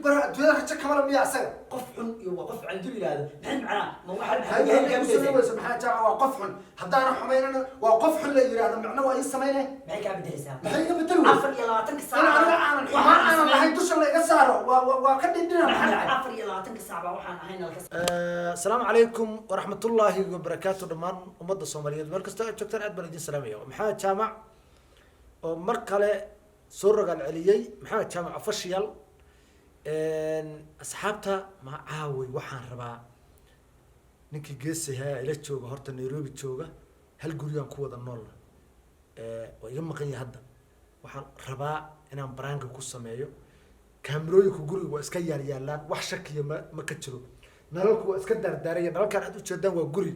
Bro adduunyada rajo kamala miya asaga? Qof xun iyo waa qof fiican dul yidhaahdo, maxay macnaa ma waxaa Maxay maxay kaa igu bedelaysaa? samaynaysa? Maxaa jaaca waa qof xun, haddaana xumaynana waa qof xun la yidhaahdo, macno waa ii samayne. Maxay kaa bedelaysaa? Maxay iga bedel wey? 24-ka In saac aniga aanan xumaan aanan lahayn dusha la iga saaro waa ka dhindhina. Maxaa dhacay? 24-ka saac baa waxaan ahayn laka. Asalaamu calaykum waraxmatullaahi wabarakaatu. Dhammaan ummadda Soomaaliyeed meel kastoo aad joogtaan, aad baan idin salaamaya. Waa Maxamed Jaamac oo mar kale soo rogaal celiyey, Maxamed Jaamac Official. Asxaabta, ma caaway waxaan rabaa ninkii geesihaa ila jooga, horta Nairobi jooga, hal gurigaan ku wada noolna, waa iga maqan yahay. Hadda waxaan rabaa inaan prank-ga ku sameeyo. Kaamirooyinka guriga waa iska yaalyaalaan, wax shakiya ma ka jiro. Nalalku waa iska daardaaraya, nalalkaan aad ujeedaan waa guri,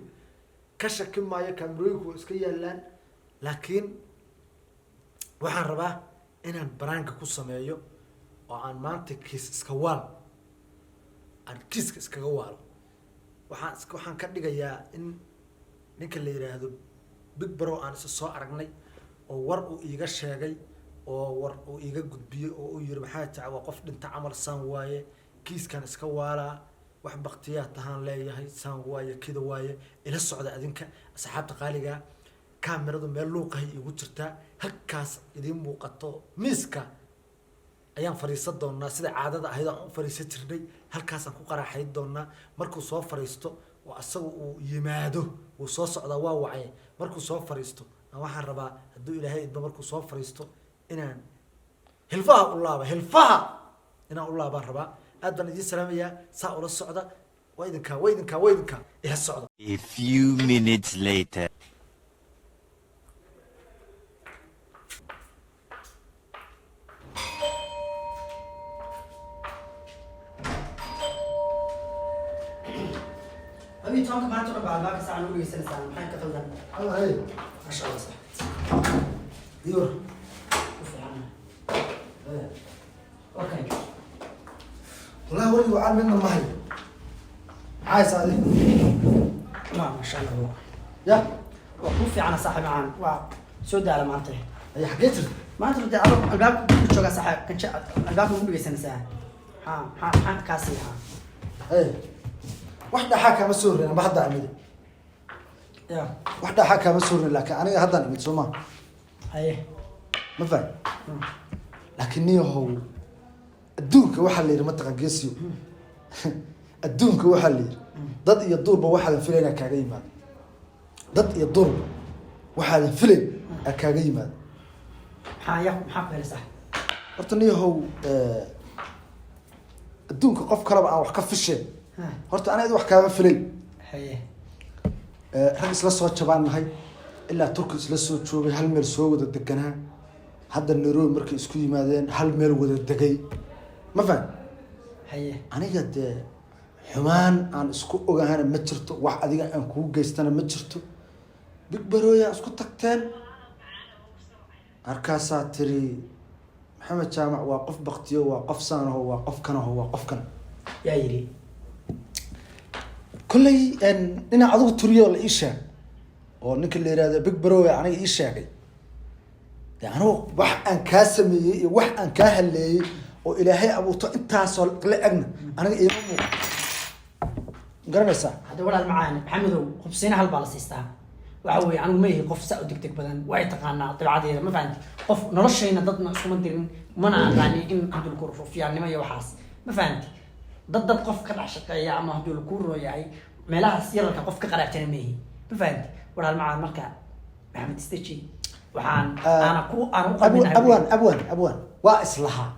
ka shaki maayo. Kaamirooyinku waa iska yaalaan, laakiin waxaan rabaa inaan prank-ga ku sameeyo oo aan maanta kiis iska waal, aan kiiska iskaga waalo. Waxaan ka dhigayaa in ninka la yidhaahdo Big Bro aan isa soo aragnay oo war uu iiga sheegay oo war uu iiga gudbiyey oo uu yiri, "Maxaa taca, waa qof dhinta camal, saan waaye, kiiskan iska waalaa, wax baktiyaa tahaan leeyahay, saan waaye, kida waaye." Ila socda adinka asxaabta qaaliga. Kaamiradu meel luuqahay iigu jirtaa, halkaas idiin muuqato miiska ayaan fadhiisan doonaa, sida caadada ahayd aan u fadhiisan jirnay. Halkaasaan ku qaraaxayn doonaa. Markuu soo fadhiisto oo asaga uu yimaado, wuu soo socdaa, waa wacay. Markuu soo fadhiisto waxaan rabaa, hadduu Ilaahay idmo, markuu soo fadhiisto inaan hilfaha u laaba, hilfaha inaan u laabaan rabaa. Aad baan idiin salaamayaa, saa ula socda. Waa idinkaa, waa idinkaa, waa idinkaa, ila socda. A few minutes later. 12-ka maanta o dhan baa albaabka saacan ugu dhegeysanaysaa, maxay ka qaldan? Hey. Masha Allah, sax. Yor. U fiican. Okay. Wallahi warigi wacaan midna ma hayo. Maxaa haysaa adi? Ma masha Allah. Ya. Waa kuu fiicana, saaxiib macaan, waa soo daala maanta. Ay, xaggee jirta? Maanta dee ado albaabka ku joogaa, saaxiib, kanje albaabka ugu dhegeysanaysaa. Maxaa kaa sii haa? Hey, wax dhaxaa kaama soo horreyn amba hadda imid? Ya. Wax dhaxaa kaama soo horreyn, laakiin aniga haddaan imid, soo ma? Haye. Ma faham, laakiin niyahow, adduunka waxaa la yidhi, mataqan geesiyo, adduunka waxaa la yidhi, dad iyo duurba waxaadan filayn aa kaaga yimaado. Dad iyo duurba waxaadan filayn aa kaaga yimaado. Maxaa ya, maxaa ku helay, saaxiib? Horta niyahow, adduunka qof kaleba aan wax ka fisheen, horta aniga wax kaama filayn. Haye. Rag isla soo jabaan nahay, ilaa Turki isla soo joogay, hal meel soo wada deganaa, hadda Nairobi markay isku yimaadeen hal meel wada degay, ma faham? Haye. Aniga dee xumaan aan isku ogahana ma jirto, wax adiga aan kugu geystana ma jirto. Big Bro-ya isku tagteen, markaasaa tiri, "Maxamed Jaamac waa qof baktiyo, waa qof saanaho, waa qof kanaho, waa qof kan." Yaa yidhi? Kolley dhinac adigu turiyo la ii sheeg oo ninka la yihahdo Big Bro aniga ii sheegay. De anigu wax aan kaa sameeyey iyo wax aan kaa haleeyey oo Ilaahay abuurto intaasoo la egna aniga iima muuqato, garanaysaa? Hadda walaal macaan Maxamedow, hubsiina hal baa la siistaa. Waxa weeye, anigu ma ihi qof saa u degdeg badan, way taqaanaa dabeecadeeda, ma fahanti? Qof noloshayna dadna iskuma dirin, mana aqaani in hadduu laku rufiyaannimo iyo waxaas, ma fahanti? Dad qof ka dhex shaqeeya ama hadduu lakuu rooyahay meelahaas yararka qof ka qaraabtana ma ihi, ma fahanti, walaal macaan? Marka Maxamed istaji, waxaan aana ku aan u qalminahay. Abwaan, abwaan, abwaan, waa islahaa,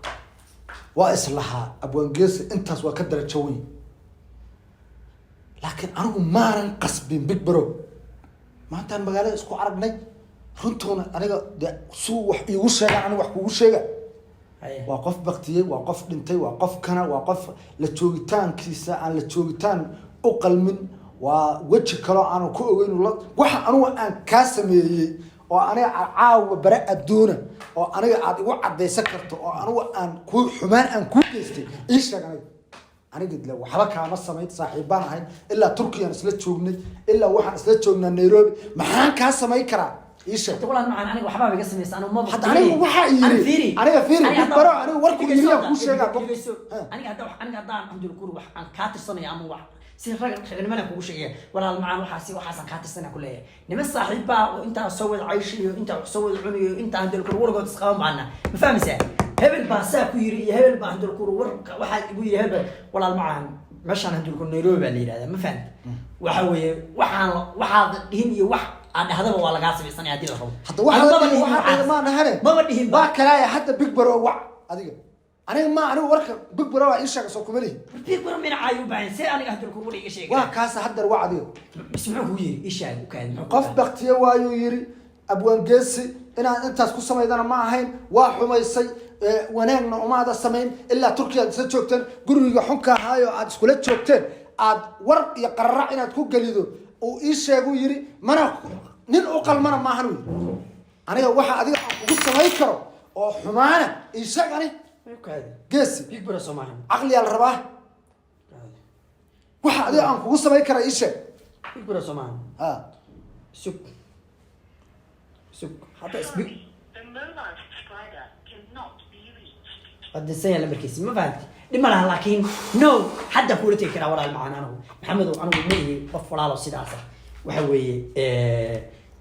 waa islahaa. Abwaan Geesi intaas waa ka darajo weyn, laakiin anigu maanan qasbin Big Bro. Maantaan magaalada isku aragnay, runtuuna aniga de suu wax iigu sheegaan, aniga wax kugu sheega. Haye. Waa qof baktiyey, waa qof dhintay, waa qof kana, waa qof la joogitaankiisa aan la joogitaan u qalmin, waa weji kaloo aanan ku ogeyn la waxa anigu aan kaa sameeyey oo aniga caawa bare adduuna oo aniga aad igu caddaysan karto oo anigu aan ku xumaan aan kuu geystay, ii sheeg. Aniga aniga le waxba kaama samayn, saaxiibbaan ahayn, ilaa Turkiyaan isla joognay, ilaa waxaan isla joognaa Nairobi, maxaan kaa samayn karaa? Ii sheeg. Hadda walaal macaan, aniga waxbaa iga samaysa, anigu maba Hadda aniga waxaa yiri, aniga fiiri, Big Bro, aniga warku yiri aan kuu sheegaa. Dhegeyso. Aniga hadda aniga haddaan Cabdulkur wax aan kaa tirsanaya ama wax si rag ragnimana kugu sheegaya, walaal macaan, waxaasi waxaasaan kaa tirsanaya ku leeyahay. Niman saaxiibbaa oo intaa soo wada cayshayo, intaa wax soo wada cunayo, intaa Cabdulkur wargood isqaban baana, ma fahmaysaa? Hebel baa saa ku yiri iyo hebel baa Cabdulkur war waxaa igu yiri hebel. Walaal macaan, meeshaan Cabdulkur Nairobi baa la yidhahdaa, ma fahamti? Waxa weeye waxaan waxaad dhihin iyo wax aad dhahdaba waa lagaa samaysanaya haddii la rabo. Hadda waxa Aniga maba la dhihin waxaa waxaas. dhahda ma nahane. Maba dhihin. Waa kalaaya hadda Big Bro wac adiga. Aniga ma aniga warka Big Bro waa ii sheega, soo kuma lihi. Big Bro minacaayu u baahan see aniga Cabdulkur war iga sheegay? Waa kaasa haddar, wac adiga. Bas muxuu kugu yiri? Ii sheeg, u kaadi, muxuu kugu Qof yiri? Baktiye waayuu yiri Abwaangeesi, inaad intaas ku samaydana ma ahayn, waa xumaysay, wanaagna umaada samayn. Ilaa Turkiya aad isla joogteen, guriga xunka ahaayo aad iskula joogteen, aad war iyo qararac inaad ku gelido uu ii sheeguu yiri. Mana nin u qalmana maahan uu yiri. Aniga waxa adiga aan kugu samayn karo oo xumaana ii sheeg ani. U kaadi. Geesi. Big Bro soo maahan. Caqliyaa la rabaa. Waxa adiga aan kugu samayn kara ii sheeg. Big Bro soo maahan. Ha. Sug, sug hadda isbig. The mobile subscriber cannot be reached. Waa dinsan yahay lambarkiisi, ma fahanti? Dhib ma laha, laakiin no, hadda kuula tegi karaa. Walaal macaan, anigu Maxamedow, anigu ma ihi qof walaalo sidaas ah. Waxa weeye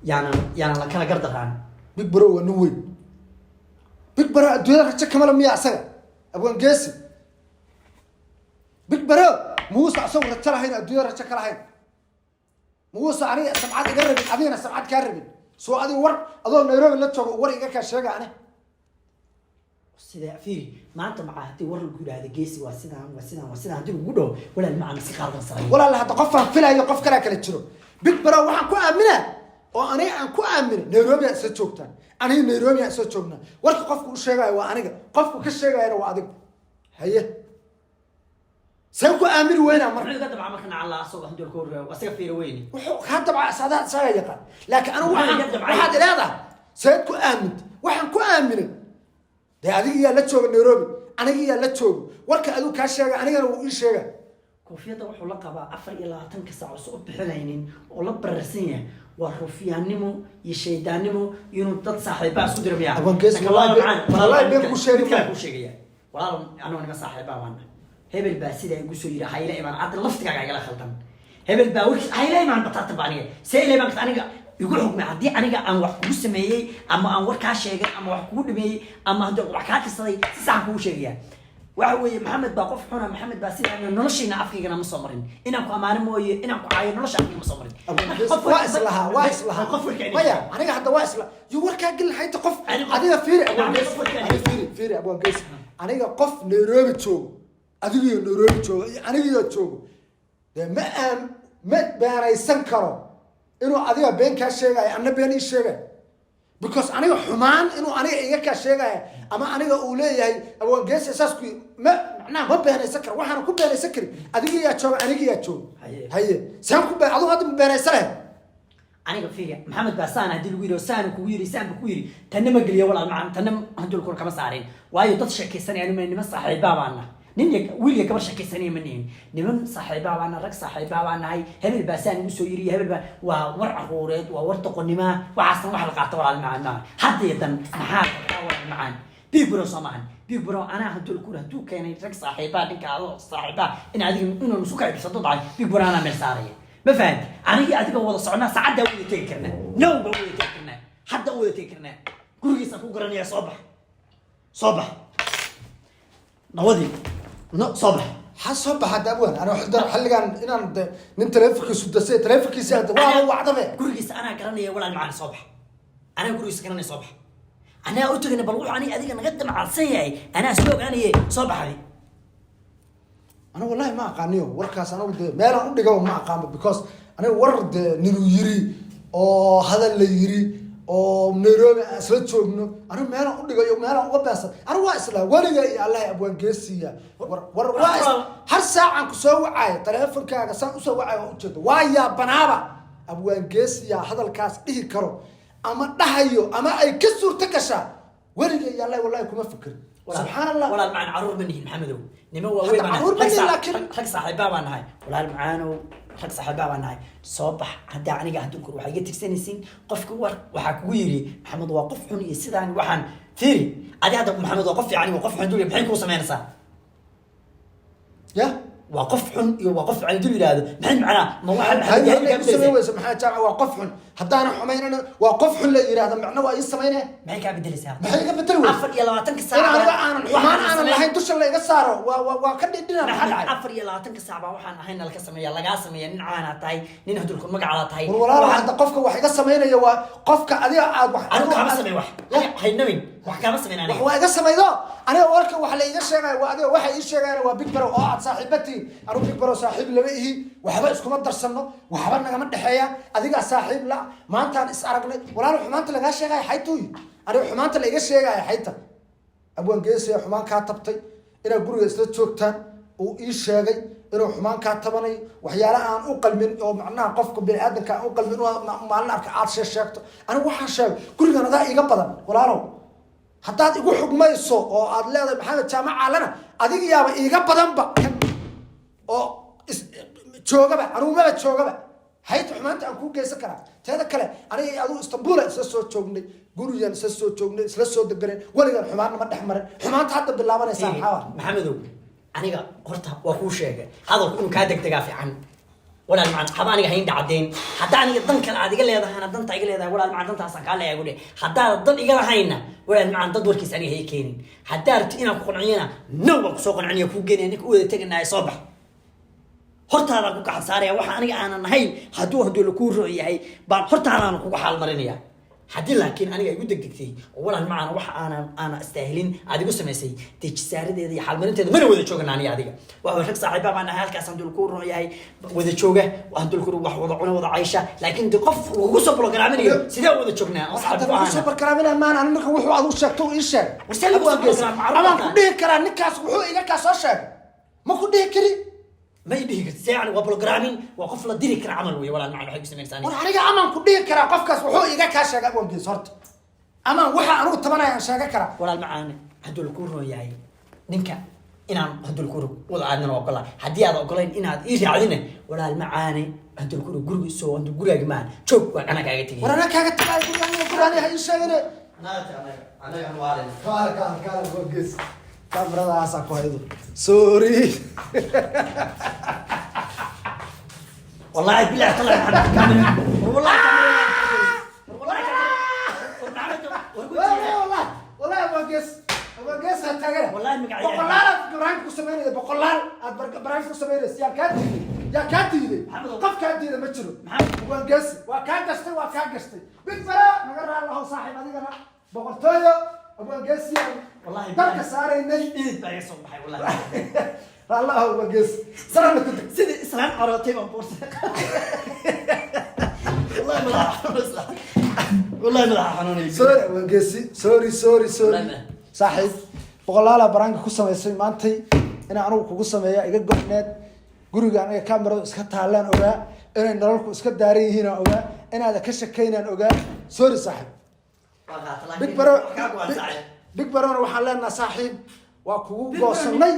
yaanan la kala gardaraan. Big Bro waa nin weyn. Big Bro adduunyada rajo kamala miya asaga? Abwaan Geesi, Big Bro muuse asagu rajo lahayn, adduunyada rajo ka lahayn muuse? Aniga samcad iga rabin, adigana samcad kaa rabin. Soo adiga war adoo Nairobi la joogo war iga kaa sheega ani. Sida fiiri, maanta macaa haddii war lagu yidhaahdo Geesi waa sidaan, waa sidaan, waa sidaan, haddii lagu dhaho, walaal macaan, si qaadan saray. Walaal, hadda qofaan filayo qof kalaa kala jiro. Big Bro waxaan ku aaminaa oo aniga aan ku aaminay, Nairobi aa isla joogtaan, aniga Nairobi aan isla joognaa. Warka qofku u sheegayo waa aniga, qofku ka sheegayana waa adiga. Haye, seen ku aamini weynaa marka? Muxuu iga dabca marka? Nacalla asagoo handul ka horreeyo asaga fiiro weyne. Wuxuu kaa dabca sadaa isaga yaqaan, laakiin anigu Maxaa waxaan iga dabcay? Waxaad ileedahay seed ku aamint? Waxaan ku aaminay dee adiga yaa la jooga Nairobi, aniga yaa la joogo. Warka adigu kaa sheega, anigana wuu ii sheega. Koofiyadda wuxuu la qabaa 24-ka saac uusan u bixinaynin oo la bararsan yahay, waa ruufyaannimo iyo shaydaannimo iyo inuu dad saaxiibaa isku diro miyaa? Abaan Geesi, Laakiin walaal wallahi macaan, wallahi been kuu sheegi mid kale maayo. Kuu sheegaya walaal, anuu nima saaxiibaa baana. Hebel baa sidaa igu soo yiri, hayla imaan. Hadda laftigaaga igala khaldan. Hebel baa warkiis hayla imaan bataatan ba. Aniga see ila imaan karta? Aniga igu xukmay haddii aniga aan wax kugu sameeyey ama aan war kaa sheegay ama wax kugu dhameeyey ama haddii wax kaa tirsaday, si saxan kugu sheegaya. Waxa weeye Maxamed baa qof xuna, Maxamed baa sidaa, noloshayna afkaygana ma soo marin inaan ku amaano mooye, inaan ku caayo nolosha afkayga ma soo marin. Marka qof Waa islahaa, waa islahaa. Qof warkaa Maya, aniga hadda waa isla yo warkaa gelin hayta qof. Adiga fiiri, Abwaan Geesi. Adiga fiiri, fiiri, Abwaan Geesi, aniga qof Nairobi joogo, adigiyo Nairobi joogo iyo anigiyo joogo, dee ma aan ma beenaysan karo inuu adiga been kaa sheegayo, anna been ii sheegayo, because aniga xumaan inuu aniga iga kaa sheegaya ama aniga uu leeyahay Abwaan Geesi saas ku ma macnaha ma beenaysan karo. Waxaana ku beenaysan karin adigiyaa jooga, anigiyaa jooga. Haye. Haye, saan ku been adigu hadda ma beenaysan lahayd? Aniga fiiri, Maxamed baa saan haddii lagu yidhi oo saan kugu yidhi, saan ba ku yidhi, tanna ma geliyo walaal macaan, tanna handulkuna kama saarin, waayo dad sheekaysanaya nima niman saaxiibaa baana, nin iyo wiil iyo gabar sheekaysanaya ma nihin, niman saaxiibaa baana, rag saaxiibaa baa nahay. Hebel baa saan igu soo yidhi iyo hebel baa, waa war caruureed, waa war doqonnima. Waxaasna wax la qaato walaal macaan maaha. Hadda iyo dan maxaa qabtaa walaal macaan? Big Bro soo maahan. Big Bro anaa handulkuna hadduu keenay rag saaxiibaa ninka adoo saaxiibaa in adiga inuu isu kacibsado dhacay, Big Bro anaa meel saaraya, ma fahanti? Anigii adiga wada soconaa, saacaddaa wada tegi karnaa, now baa wada tegi karnaa, hadda wada tegi karnaa, gurigiisaan ku garanaya. Soo bax, soo bax, nawadii no, soo bax. Ha soo baxa hadda Abwaan, aniga xilligan inaan de nin taleefonkiisu dasay, taleefonkiisi hadda waa wacdabe. Gurigiisa anaa garanaya walaal macaan, soo bax. Anaa gurigiisa garanaya, soo bax. Anaa u tegana, bal wuxuu aniga adiga naga damacsan yahay anaa soo ogaanaye, soo baxday. Aniga wallahi ma aqaaniyo warkaas. Anigu dee meelaan u dhigaba ma aqaanba, because aniga war dee ninuu yiri oo hadal la yiri oo Nairobi aan isla joogno, aniga meelaan u dhigayo, meelaan uga beesan, aniga waa isla weliga iyo Allahay Abwaan Geesiya war war waa is har saacaan ku soo wacaayo taleefonkaaga, saan usoo wacayo waa ujeeda, waa yaabanaaba Abwaan Geesiya hadalkaas dhihi karo ama dhahayo ama ay ka suurto gashaa. Weliga iyo Allahi wallahi kuma fikirin. Subxaan Allah. Walaal macaan, caruur ma nihin, Maxamedow. Niman waaweyn Hadda baan nahay. caruur ma Rag nihin, laakiin- rag saaxiibaa baan nahay, walaal macaanow, rag saaxiibaa baan nahay. Soo bax haddaa aniga adduunka waxaa iga tirsanaysiin qofka war waxaa kugu yiri Maxamed waa qof xun iyo sidaan. Waxaan fiiri, adi hadda Maxamed waa qof fiican iyo waa qof xun dul, maxay kuu samaynaysaa? Ya. Waa qof xun iyo waa qof fiican dul yidhaahdo, maxay macnaa ma waxa Maxamed Hay yahay kaa ku samayn bedelaysaa? weyso Maxaa Jaamac waa qof xun, haddaana xumaynana waa qof xun la yidhaahdo, macno waa ii samaynaya. Maxay kaa bedelaysaa? Maxay iga bedeli weyso? 24-ka saac In aniga aanan xumaan waxaan aanan samayn- lahayn dusha la iga saaro waa ka dhidhina. Maxaa Maxamed, dhacay? 24-ka saac baa waxaan ahayn nalka sameeya, lagaa sameeya. Nin caanaa tahay, nin hadulku magacaa tahay. War walaalo, hadda qofka wax iga samaynaya waa qofka adiga aad wax Anigu kaama sameyn wax. Ya. Haynawin, wax kaama sameyn wax aniga. waa iga samaydo. Aniga warka wax la iga sheegaya waa adiga. Waxa ii sheegayana waa Big Bro oo aad saaxiibatiin. Anigu Big Bro saaxiib lama ihi, waxba iskuma darsano, waxba nagama dhexeeya. Adigaa saaxiib la, maantaan is aragnay. Walaalo, xumaanta lagaa sheegaya xaytuy, aniga xumaanta la iga sheegaya xayta. Abwaan Geesiya xumaan kaa tabtay inaad guriga isla joogtaan uu ii sheegay inuu xumaan kaa tabanayo, waxyaala aan u qalmin oo macnaha qofka biniaadanka aan u qalmin oo maalin arka aad sheegto. Anigu waxaan sheegay gurigan adaa iiga badan, walaalow. Haddaad igu xugmayso oo aad leedahay Maxamed Jaamac Caalana adiga yaaba iiga badanba kan oo joogaba, anigu maba joogaba. Hayta xumaanta aan kuu geysan karaa? Teeda kale, aniga iyo adigu Istanbul isla soo joognay, gurigan isla soo joognay, isla soo deganay, weligan xumaanna ma dhex marin. Xumaanta hadda bilaabanaysaa maxaa wa? Maxamedow, aniga horta waa kuu sheegay, hadalku inuu kaa degdegaa fiican, walaal macaan. Haba aniga hayn dhacdeen. Haddaa aniga dan kale aad iga leedahana, danta iga leedahay, walaal macaan, dantaasaan kaa leeyahay gudhe. Haddaad dan iga lahayna, walaal macaan, dad warkiis aniga hay keenin. Haddaa rabti inaan ku qanciyana, no, waan kusoo qancinaya, kuu geenaya ninka, u wada teganaya. Soo bax, hortaadaan ku gacan saaraya. Waxa aniga aanan ahayn hadduu lakuu roon yahay baan hortaadaan kuga xaalmarinaya. Haddii laakiin aniga igu degdegtay oo, walaal macaan, waxa aanan istaahilin aad igu samaysay, dee jisaaradeeda iyo xaalmarinteeda mana wada joogana aniga adiga. Waxa rag saaxiiba baan ahay, halkaas handuu lakuu roon yahay wada jooga, handuu lakuu wax wada cuna, wada caysha. Laakiin de qof lagugu soo bologaraamanayo, sidee wada joognaa oo hadda saaxiib ku lagu soo ahaana? barkaraaminaa maan ani. Marka wuxuu adigu sheegto ii sheeg. War see lagu soo Abwaan Geesi. barkaraamin? Amaan ku dhihi karaa ninkaas wuxuu iga kaa soo sheegay? Ma ku dhihi kari? Ma i dhihi karti. See yani waa bolograamin, waa qof la diri kara camal wey, walaal macaan, waxay ku samaynaysaa aniga. War aniga amaan ku dhihi karaa qofkaas wuxuu iga kaa sheegay? Abwaan Geesi, horta amaan waxa anigu tabanaya aan sheegan karaa? Walaal macaane, hadduu lakuu roon yahay ninka inaan hadduu lakuu wada aadnana waa ogola. Haddii aad ogolayn inaad ii raacdina, walaal macaane, hadduu lakuu guriga soo, hadduu gurigaaga maahan joog, waan anaa kaaga tegay. War anaa kaaga tagay guriga, guriga ha ii sheegine. Kaala kaala kaala, Abwaan Geesi, kaamiradaasaan ku haydo, sorry. والله بالله طلع محمد كاميرا، والله كاميرا، والله كاميرا، والله والله والله Abwaan Geesi, Abwaan Geesi ha taagana. Wallahi magacyo. Boqolaal aad barnaamij ku samaynaysa, boqolaal aad barnaamij ku samaynaysa. Yaa kaa diiday? Yaa kaa diiday? Maxamed. Qof kaa diiday ma jiro. Maxamed. Abwaan Geesi waa kaa gastay, waa kaa gastay. Big Bro, naga raali lahow saaxiib, adigana boqortooyo. Abwaan Geesi aan Wallahi dalka saaraynay. Dhidid baa iga soo baxay wallahi. Raalli ahow, Abwaan Geesi, sarana ku deg. Sidii islaan carootay baan boorsada. Wallahi madaxa xanuunaysa, wallahi madaxa xanuunaysa. Sorry, Abwaan Geesi, sorry, sorry, sorry. Wallahi. Saaxiib, boqolaala baraanka ku samaysay maantay inaan anigu kugu sameeya iga go'need. Guriga aniga kameradu iska taalaan ogaa, inay nololku iska daaran yihiin aan ogaa, inaada ka shakaynaan ogaa. Sorry saaxiib. Waa qaata, laakiin Big Bro, wax kaa go'an saaxiib. Big Brona waxaan leenaha saaxiib, waa kugu goosanay.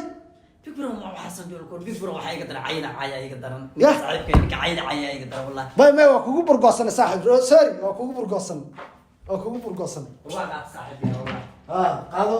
Big Bro ma waxaasan doon kor. Big Bro waxaa iga daran cayda, caya iga daran. Yah. Saaxiibkay ninka cayda caya iga daran wallahi. May may, waa kugu burgoosanay saaxiib, sorry, waa kugu burgoosanay, waa kugu burgoosanay. Waa qaata saaxiib ya wallahi. Ha qaado.